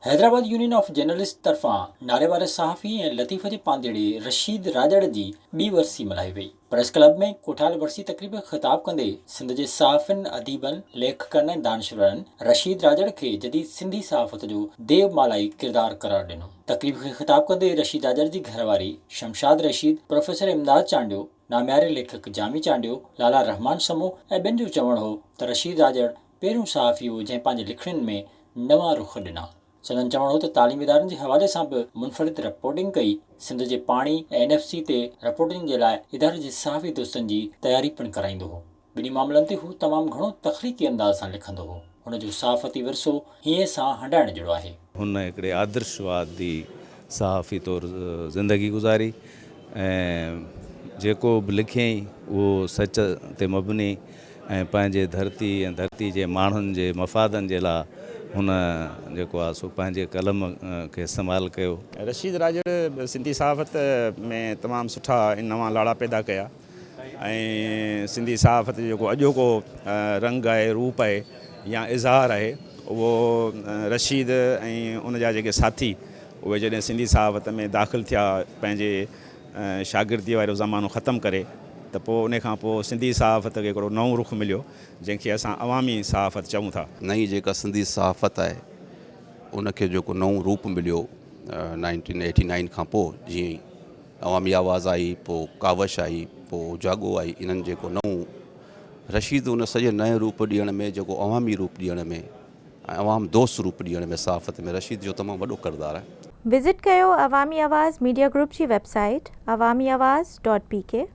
Hyderabad union of journalist طرفان نالي واري صحافي ۽ لطيف جي پانڌيئڙي رشيد راڄڙ جي ٻي ورسي ملهائي وئي. پريس ڪلب ۾ ڪوٺايل ورسي تقريب کي خطاب ڪندي سنڌ جي صحافين، اديبن، ليکڪن ۽ دانشورن رشيد راڄڙ کي جديد سنڌي صحافت جو ديو مالائي ڪردار قرار ڏنو. تقريب کي خطاب ڪندي رشيد راڄڙ جي گهر واري شمشاد رشيد، پروفيسر امداد چانڊيو، نامياري ليکڪ جامي چانڊيو، لالا رحمان سمون ۽ ٻين جو چوڻ هو ته رشيد راڄڙ پهريون صحافي هو جنهن پنهنجي لکڻين ۾ نوان رخ ڏنا. سندن چوڻ هو ته تعليمي ادارن جي حوالي سان به منفرد رپورٽنگ ڪئي، سنڌ جي پاڻي ۽ اين ايف سي تي رپورٽنگ جي لاء اداري جي صحافي دوستن جي تياري پڻ ڪرائيندو هو. ٻنهي معاملن تي هو تمام گهڻو تخليقي انداز سان لکندو هو. هن جو صحافتي ورثو هينئين سان هنڊائڻ جهڙو آهي. هن هڪڙي آدرشوادي صحافي طور زندگي گذاري ۽ جيڪو به لکيائين اهو سچ تي مبني ۽ پنهنجي ڌرتي ۽ ڌرتي جي ماڻهن جي مفادن جي لاء هن جيڪو آهي سو پنهنجي قلم کي استعمال ڪيو. رشيد راڄڙ سنڌي صحافت ۾ تمام سٺا ۽ نوان لاڙا پيدا ڪيا ۽ سنڌي صحافت جو جيڪو اڄوڪو رنگ آهي، روپ آهي يا اظهار آهي اهو رشيد ۽ ان جا جيڪي ساٿي اهي جڏهن سنڌي صحافت ۾ داخل ٿيا پنهنجي شاگرديء وارو زمانو ختم ڪري ته پوء ان کان پوء سنڌي صحافت کي هڪڙو نئون رخ مليو، جنهن کي اسان عوامي صحافت چئون ٿا. نئين جيڪا سنڌي صحافت آهي ان کي جيڪو نئون روپ مليو نائنٽين ايٽي نائن کان پوء جيئن ئي عوامي آواز آئي پوء ڪاوش آئي پوء جاڳو آئي انهن جيڪو نئون رشيد ان سڄي نئين روپ ڏيڻ ۾ جيڪو عوامي روپ ڏيڻ ۾ ۽ عوام دوست روپ ڏيڻ ۾ صحافت ۾ رشيد جو تمام وڏو ڪردار آهي. وزٽ ڪيو عوامي آواز ميڊيا گروپ جي web site Awami Awaz dot P K.